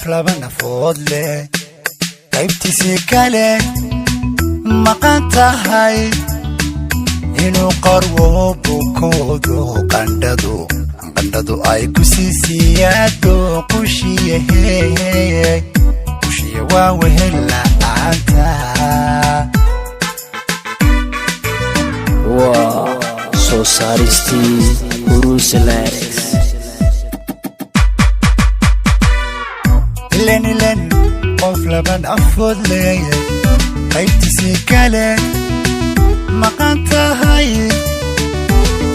Qof laba nafood leh, qaybtiisii kale maqan tahay, inuu qarwo bukoodo, qandhadu ay ku sii siyaado, qushiyahe qushiya waa wehel la'aanta. Waa soo saaristii Huruusalex. Ilen ilen qof laba nafood leeya, qaybtiisii kale maqan tahay,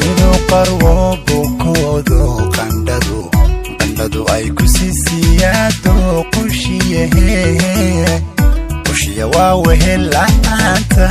inuu qarwo bukoodo, qandhadu ay ku sii siyaado, qushiyahe qushiya waa wehel la'aanta.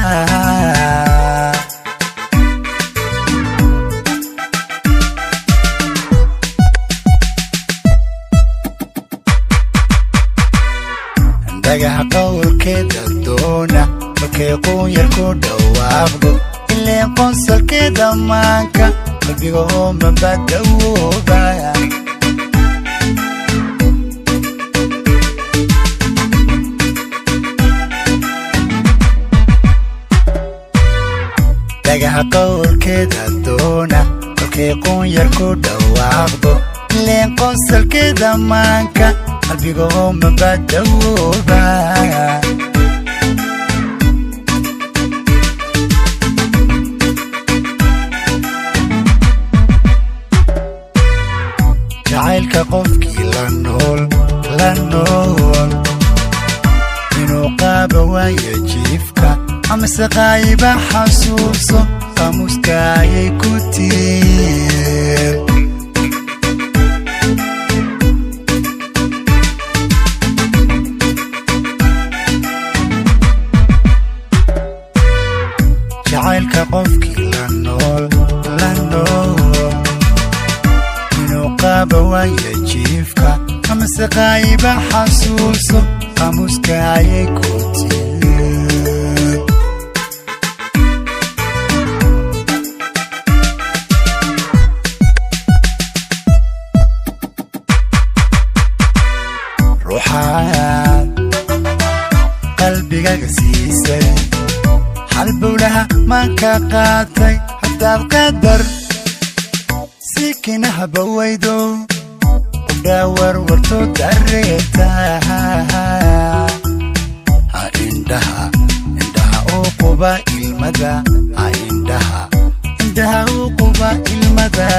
Dhagaha qowlkeeda doona markay quunyar ku dhawaaqdo, ileen qoonsalkeeda maanka qalbiga oo mabadawooba. Dhagaha qowlkeeda doona markay quunyar ku dhawaaqdo, ileen qoonsalkeeda maanka qalbiga oo mabadawooba. Jacaylka qofkii la nool la nool, inuu qaaba waayo jiifka amase qaayiba xasuuso, qaamuuska ayay ku tiir. Jacaylka qofkii la nool la nool, inuu qaaba waayo jiifka amase qaayiba xasuuso, qaamuuska ayay ku tiir. Ruuxaad qalbigaga siisay, halbowlaha maanka qaatay, haddaad qadar sikinaha bawaydo, qudhaa warwarto dareeta. Ha indhaha indhaha u quba ilmada, ha indhaha indhaha u quba ilmada.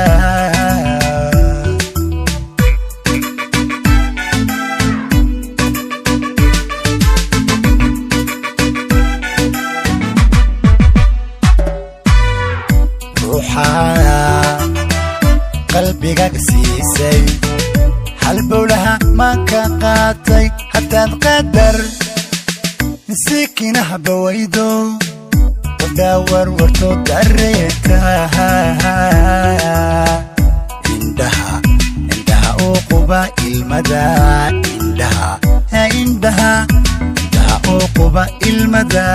Ruuxaa qalbigaga siisay, halbowlaha maanka qaatay, haddaad qadar sikinaha bawaydo, qudhaa warwarto dareeta. Indhaha indhaha u quba ilmada, indhaha indhaha indhaha u quba ilmada,